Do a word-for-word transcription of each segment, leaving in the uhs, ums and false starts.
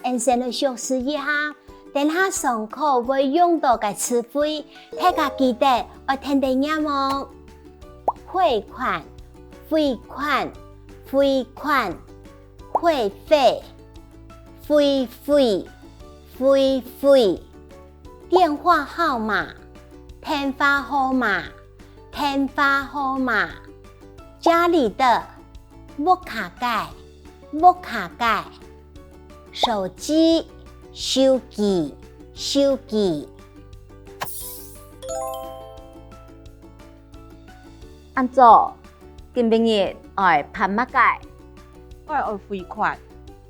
，𠊎先來熟識一下，等下上課會用到个詞彙，大家記得愛跈等唸哦。匯款，匯款，匯款，匯費，匯費，匯費，電話號碼，電話號碼，電話號碼，家裡的， 屋下个，屋下个，手機，手機，手機。恁早，今晡日愛辦麼个？𠊎愛匯款，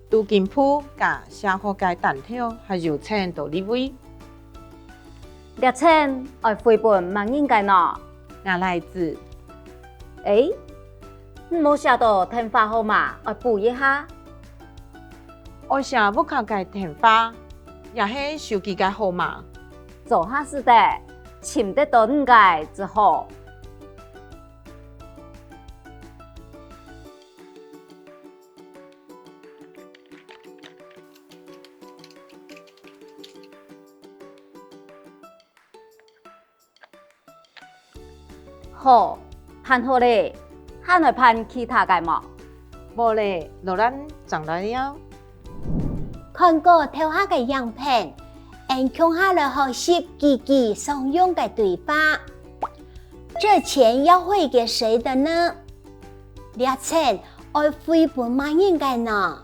儲金簿佮寫好个單條還有錢到這位。 這錢愛匯分麼人个呢？𠊎倈仔。欸，你無寫著電話號碼，愛補一下。愛寫屋下个電話，也係手機个號碼。做下使得，尋得著你个就好。 好，辦好了，還愛辦其他个無？無了，勞瀝正來尞。看過頭下个影片，𠊎等共下來學習幾句常用个對話。這錢要匯給誰的呢？這錢愛匯分麼人个呢？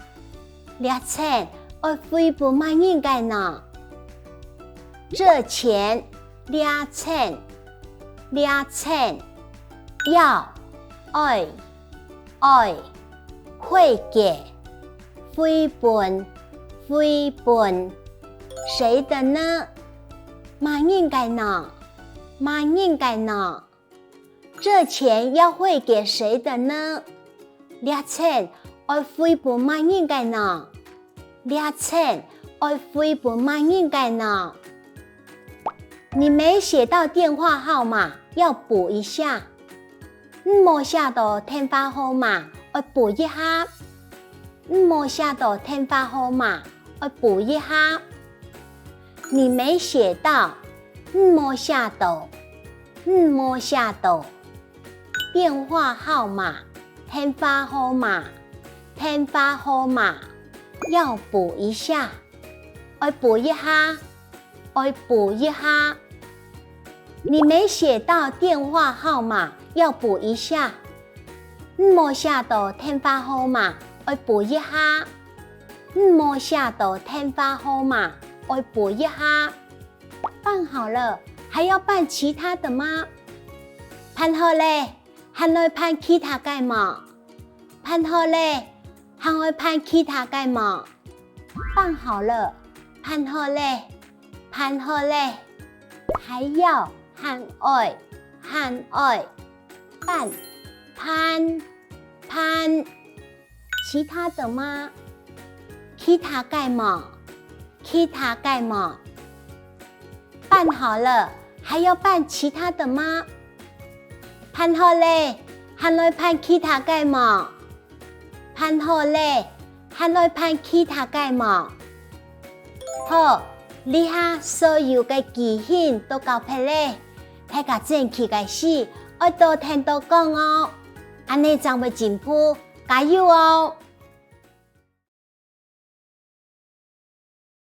這錢愛匯分麼人个呢？這錢，這錢，這錢，要，愛，愛，匯給，匯分，匯分，誰的呢？麼人个呢？麼人个呢？ 這錢要匯給誰的呢？這錢愛匯分麼人个呢？這錢愛匯分麼人个呢？你沒寫到電話號碼，要補一下。你無寫著電話號碼，愛補一下。你無寫著電話號碼，愛補一下。你沒寫到，你無寫著。 你無寫著。電話號碼，電話號碼，電話號碼，要補一下。愛補一下，愛補一下。你沒寫到電話號碼，要補一下。你無寫著電話號碼，愛補一下。你無寫著電話號碼，愛補一下。 辦好了，還要辦其他的嗎？辦好了，還愛辦其他个無？辦好了，還愛辦其他个無？辦好了，辦好了，辦好了，還要，還愛，還愛，辦，辦，辦。 其他的嗎？其他个無？其他个無？辦好了，還要辦其他的嗎？辦好了，還愛辦其他个無？辦好了，還愛辦其他个無？ 好，這下所有个句型都教忒了，大家轉去个時，愛多聽多講哦，恁呢正會進步，加油哦！